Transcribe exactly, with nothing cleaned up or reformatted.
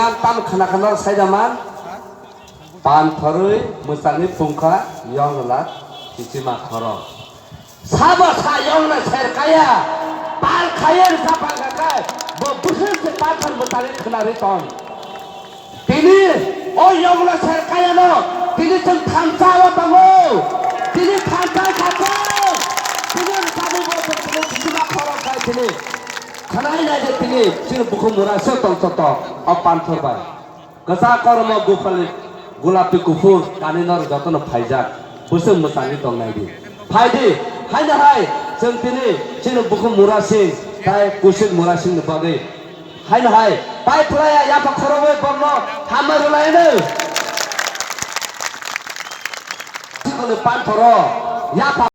Ang tam khna khna saida man. Pan thorwi mwchangwi pungkha yong la chichima khoro. Sabo sa yong na ser kaya. Pal khaye sa pal ka kai. Bo bukhun se pan thor mwchangwi khna ri ton. Tini o yong na ser kaya no. Tini chwng thansa o tongo. Tini thansa khato. Tini sabi bo tini chichima khoro kai tini. Khanai nai de tini chini bukhum mura so tong so tong. O pan thor bai. Kwchak kormo gufali gulapi kuphur kani nor jotono phaijak. Bwswk mwchangwi tong nai di. Phai di, haino hai chwng tini chini bukhum mura sing tai kusik mura sing ni bagwi. Haino hai pai phlaya yapha khorogwi borno hamma rwlaino. Chikoni pan thoro yapha